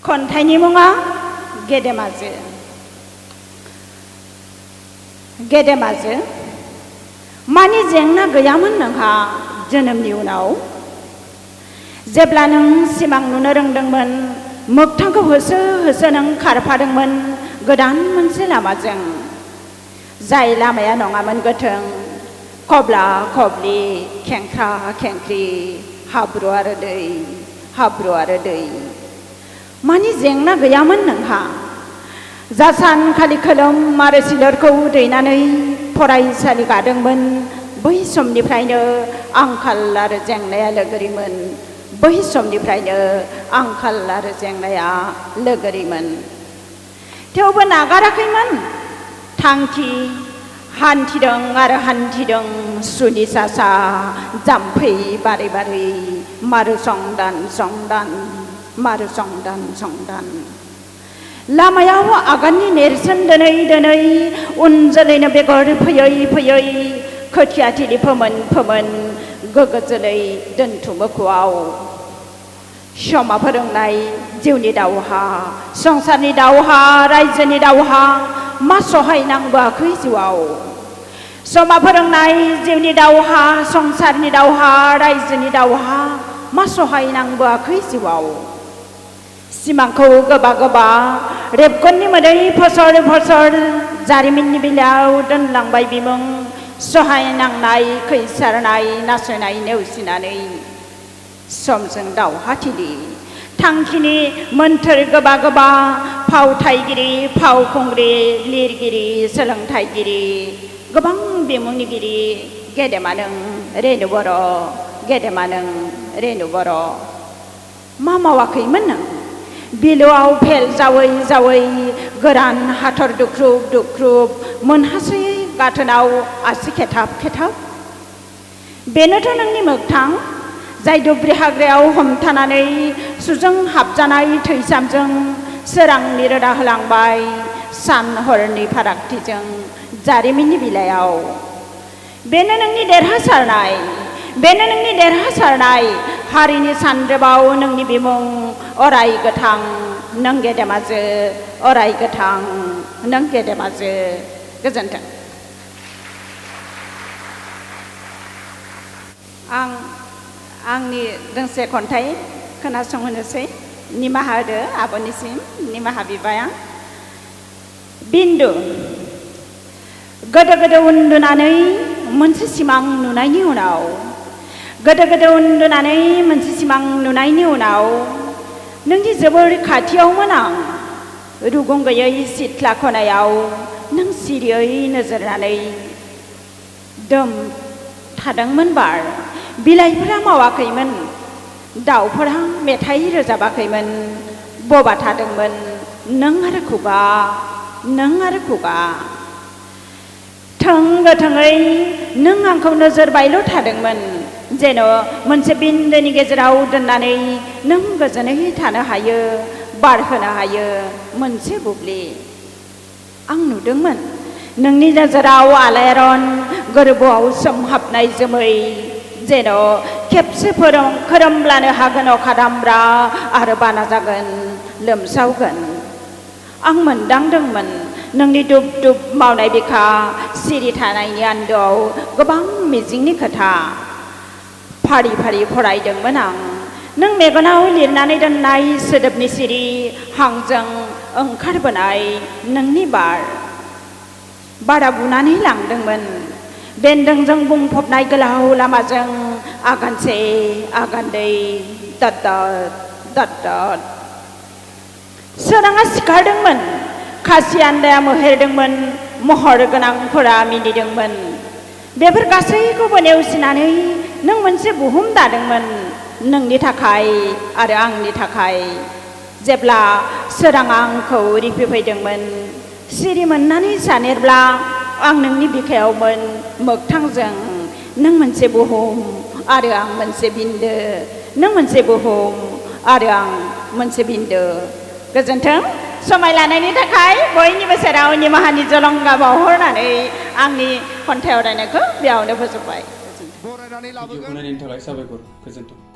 खन्थाइनि मुङा गेदेमाजो। गेदेमाजो मानि जेंना गैयामोन नोंहा जोनोमनि उनाव। जेब्ला नों सिमां नुनो रोंदोंमोन, मोगथांखौ होसो होसो नों खारफादोंमोन गोदान मोनसे लामाजों। जाय लामाया नङामोन गोथों, खब्ला खब्लि, खेंख्रा खेंख्रि, हाब्रु आरो दै, हाब्रु आरो दै। मानि जेंना गैयामोन नोंहा। जा सानखालि खोलोम आरो सिलोरखौ दैनानै फरायसालि गादोंमोन, बै समनिफ्रायनो आंखाल आरो जेंनाया लोगोरिमोन। बै समनिफ्रायनो आंखाल आरो जेंनाया लोगोरिमोन। थेवबो नागाराखैमोन थांखि। हान्थिदों आरो हान्थिदों सुनि सा सा, जाम्फै बारै बारै, मारु संदान संदान, मारु संदान संदान। लामायाव आगाननि नेरसोन दोनै दोनै, उन जोलैनो बेगर फोयै फोयै, खोथिया थिलि फोमोन फोमोन, गोग्गो जोलै दोनथुमो खुआव। समा फोरोंनाय जिउनि दावहा, संसारनि दावहा, रायजोनि दावहा, मा सहायनांबोआखै जिउआव। समा फोरोंनाय जिउनि दावहा, संसारनि दावहा, रायजोनि दावहा, मा सहायनांबोआखै जिउआव। सिमांखौ गोबा गोबा रेबगननि मोदै फसर फसर, जारिमिननि बिलाइयाव दोनलांबाय बिमुं। सहायनांनाय खैसारनाय नासयनाय नेवसिनानै, समजों दावहाथिलि थांखिनि मोन्थोर गोबा गोबा, फावथायगिरि फावखुंग्रि, लिरगिरि सोलोंथाइगिरि, गोबां बिमुंनिगिरि। गेदेमा नों रेनु बर', गेदेमा नों रेनु बर'। मा मावाखैमोन नों बिलोआव फेल जावै जावै, गोरान हाथर दुख्रुब दुख्रुब, मोनहासयै गाथोनाव आसि खेथाब खेथाब। बेनोथ' नोंनि मोगथां, जाय दुब्रि हाग्रायाव हमथानानै सुजों हाबजानाय थैसामजों सोरांनि रोदा होलांबाय सान हरनि फारागथिजों जारिमिननि बिलाइयाव। बेनो नोंनि देरहासारनाय, बेनो नोंनि देरहासारनाय, हारिनि सानरेबाव नोंनि बिमुं अराय गोथां। नों गेदेमाजो अराय गोथां, नों गेदेमाजो। गोजोन्थों। आंनि दोंसे खन्थाइ खोनासंहोनोसै। निमाहा होदो आब'निसिम, निमाहा बिबाय आं। बिन्दु। गोदो गोदो उन्दुनानै मोनसे सिमां नुनायनि उनाव, गोदो गोदो उन्दुनानै मोनसे सिमां नुनायनि उनाव, नोंनि जोबोर खाथियावमोन आं। रुगुं गैयै सिथ्ला खनायाव नों सिरियै नोजोर होनानै। दोम थादोंमोन बार, बिलाइफोरा मावाखैमोन, दाउफोरा मेथाइ रोजाबाखैमोन। बबा थादोंमोन नों आरो खुगा, नों आरो खुगा। थों गोथोङै नों आंखौ नोजोर बायल' थादोंमोन, जेन' मोनसे बिन्दोनि गेजेराव दोननानै नों गोजोनै थानो हायो, बार होनो हायो मोनसे बुब्लि। आं नुदोंमोन नोंनि नोजोराव आलायारन, गोरबोआव सोमहाबनाय जोमै, जेन' खेबसे खोरोमब्लानो हागोन अखा दामब्रा आरो बाना जागोन, लोमसावगोन। आं मोनदांदोंमोन नोंनि दुब दुब मावनाय बिखा, सिरि थानायनि आन्दोआव गोबां मिजिंनि खोथा। फारि फारि फरायदोंमोन आं नों मेगनाव लिरनानै दोननाय सोदोबनि सिरि हांजों ओंखारबोनाय नोंनि बार। बारा बुनानै लांदोंमोन बेन्दोंजों बुंफबनाय गोलाव लामाजों, आगानसे आगानदै, दाद दाद दाद दाद। सोराङा सिखारदोंमोन, खासि आन्दाया मोहेरदोंमोन, महर गोनांफोरा मिनिदोंमोन। बेफोर गासैखौबो नेवसिनानै नों मोनसे बुहुम दादोंमोन, नोंनि थाखाय आरो आंनि थाखाय। जेब्ला सोराङा आंखौ रिफिफैदोंमोन, सिरि मोननानै सानेरब्ला आं नोंनि बिखायावमोन मोगथांजों। नों मोनसे बुहुम आरो आं मोनसे बिन्दो, नों मोनसे बुहुम आरो आं मोनसे बिन्दो। गोजोन्थों। समाय लानायनि थाखाय बयनिबो सेराव निमाहानि जलंगा बावहरनानै आंनि खन्थाइ आवरायनायखौ बेयावनो फोजोबबाय। भिडिअखौ नायनायनि थाखाय साबायखर। गोजोन्थों।